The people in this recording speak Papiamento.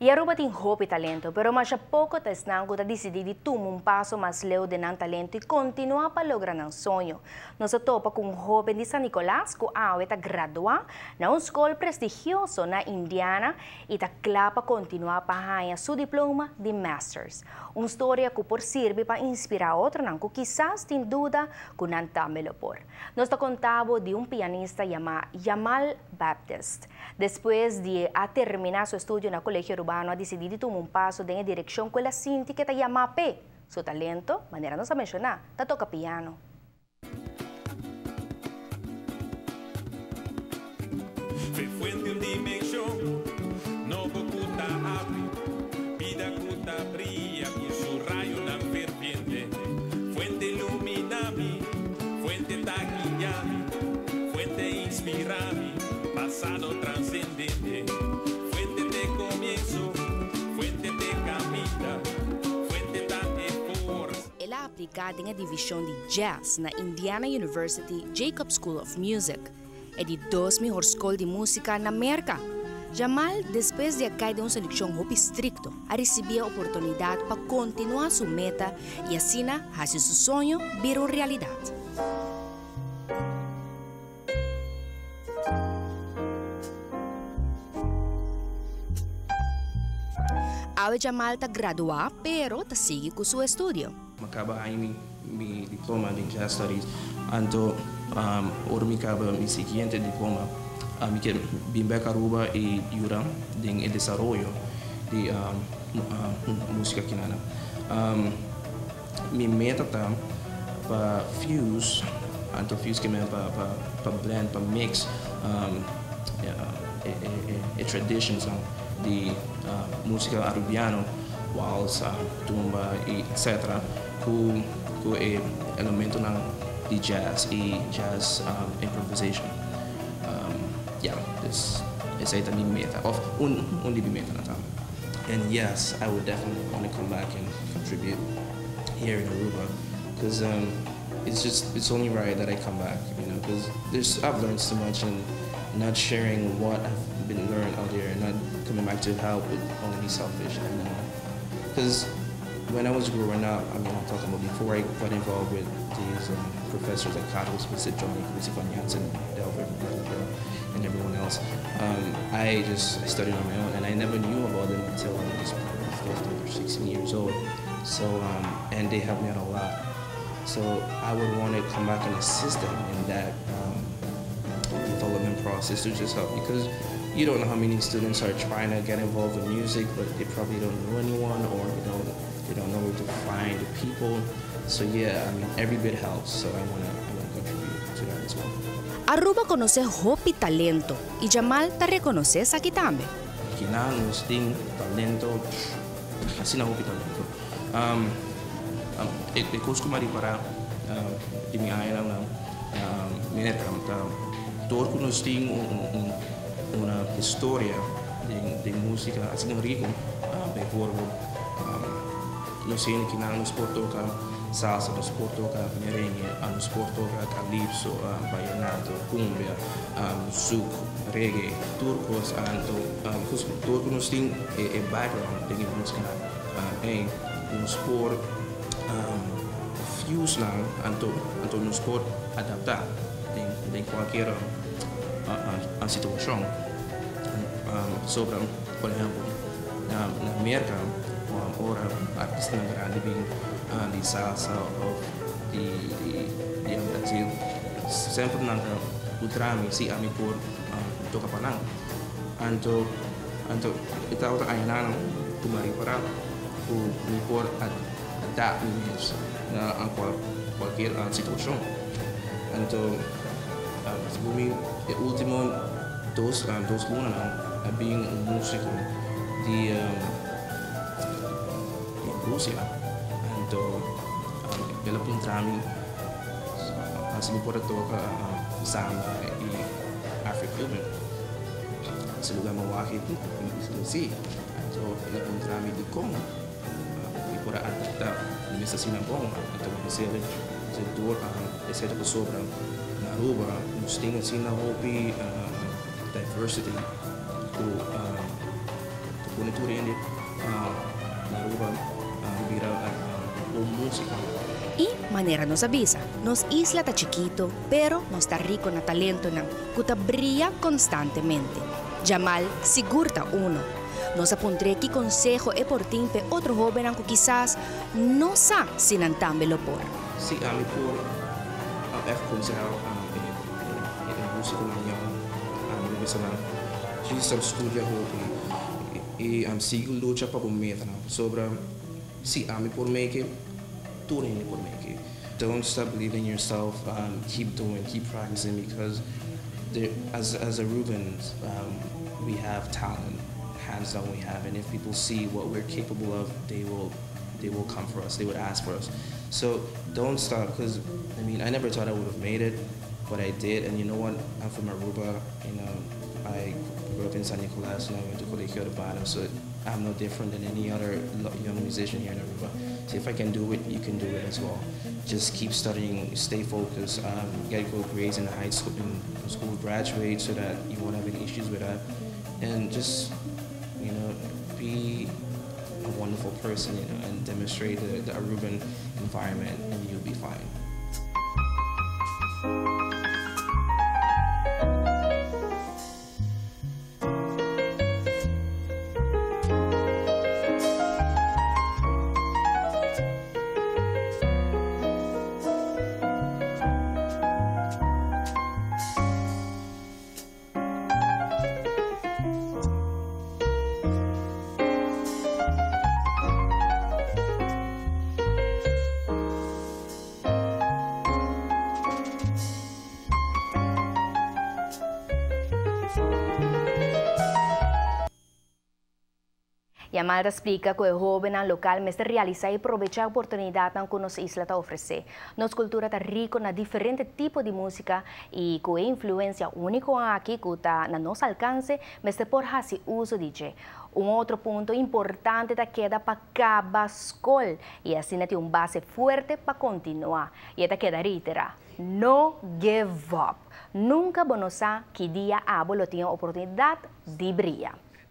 Y Aruba tin hopi talento, pero masha poco ta esnan cu ta dicidi di tuma un paso mas leu den nan talento y continua pa logra nan soño. Nos a topa cu un hoben di San Nicolas cu awe ta gradua na un scol prestigioso na Indiana y ta cla pa continua pa haya su diploma di Masters. Un storia cu por sirbi pa inspira otronan cu kisas tin duda cu nan tambe lo por. Nos ta conta bo di un pianista yama Jamal Baptist. Despues di a termina su estudio na Colegio Arubano a dicidi di tuma un paso den e direccion cu el a sinti cu e ta yama p'e. Su talento, manera nos a menciona, ta toca piano. Fe fuente un dimension nobo cu ta habri, bida cu ta bria cu su rayonan ferviente. Fuente ilumina mi, fuente ta guia mi, fuente inspira mi, pasado transcendente. Fuente t'e comienzo, fuente t'e caminda, fuente ta e forza. El a aplica den e division di Jazz na Indiana University Jacobs School of Music, e di dos mihor skol di músika na Merka. Jamal, despues di a kai den un selekshon hopi strikto, a risibí e oportunidat pa kontinuá su meta i asina hasi su soño bira un realidat. Awe Jamal ta graduá pero ta sigui ku su estudio. Mi a kaba haña mi diploma den Jazz Studies, anto ora mi kaba mi siguiente diploma mi kier bin bek Aruba i yuda den e desaroyo di musika kinana. Mi meta ta pa fuse, anto fuse ke men pa blend, pa mix e traditionsnan di musika Arubiano, wals, tumba i etcetera ku ku e elementonan di jazz i jazz improvisation. Ya, dus esei ta mi meta of un un di mi metanan tambe. And yes, I would definitely wanna come back and contribute here in Aruba cause it's just it's only right that I come back, you know, cause there's I've learned so much and not sharing what I've been learned out here and not coming back to help would only be selfish and cause when I was growing up, I mean I'm talking about before I got involved with these professors like Carlos, Mr. Johnny, Mr. Van Jansen, Delbert, and everyone else, I just studied on my own and I never knew about them until I was 15 or 16 years old. So, and they helped me out a lot. So I would want to come back and assist them in that development process to just help because you don't know how many students are trying to get involved in music, but they probably don't know anyone or they don't they don't know where to find the people. So yeah, I mean every bit helps. So I wanna I wanna contribute to that as well. Aruba conoce hopi talento y Jamal ta reconoce esaki tambe. Kinan nos tin talento, asina hopi talento. E cos cu mi a ripara di mi añanan na Merca ta door cu nos tin una historia den musica asina rico, bijvoorbeeld nos hende kinan nos por toca salsa, nos por toca merengue, nos por toca calypso, vallenato, cumbia, zouk, reggae, tur cos. Anto door cu nos tin e background den e musica ey nos por fuse nan anto anto nos por adapta den cualkier situacion. Pasobra por ehempel na Merca ora artistanan grandi bin di salsa of di Brasil semper nan ta puntra mi si ami por toca pa nan. Anto anto e tabata añanan ku mi a ripará ku mi por adap mi mes na kualkier situashon. Anto segun mi e ultimo dos dos lunanan a bin un músiko di di Rusia. Anto el a puntra mi si mi por a toka samba i Afro-Cuban. Ese lugar mi a wak i mi si. Anto el a puntra mi dikon mi por a adaptá mi mes asina bon. Anto mi bisa el dor esei ta pasobra na Aruba nos tin asina hopi diversity ku. pone tur hende na Aruba bira bon musico. Y, manera nos a bisa, nos isla ta chikito, pero nos ta rico na talentonan cu ta briya constantemente. Jamal sigur ta uno. Nos a puntr'e ki conseho e por tin p'e otro hobennan cu kisas no sa si nan tambe lo por. Si ami por echt conseha e musiconan young, ami lo bisa nan djis studia hopi y sigui lucha pa bo metanan, pasobra si ami por make it, tur hende por make it. Don't stop believing in yourself, keep doing, keep practicing, because there, as Arubans, we have talent, hands down we have, and if people see what we're capable of, they will come for us, they would ask for us. So don't stop, because I mean, I never thought I would have made it, but I did, and you know what? I'm from Aruba, I grew up in San Nicolas, and I went to Colegio Arubano, so I'm no different than any other young musician here in Aruba. So if I can do it, you can do it as well. Just keep studying, stay focused, get good grades in high school, in school, graduate so that you won't have any issues with that, and just be a wonderful person, and demonstrate the Aruban environment, and you'll be fine. Jamal ta splica cu e hobennan local mester realisa y aprovecha e oportunidad cu nos isla ta ofrece. Nos cultura ta rico na diferente tipo di musica y cu influencia unico aki cu ta na nos alcance, mester por haci uso di dje. Un otro punto importante ta keda pa caba scol y asina tin un base fuerte pa continua. Y ta keda reitera: no give up. Nunca bo no sa ki dia abo lo tin oportunidad di briya.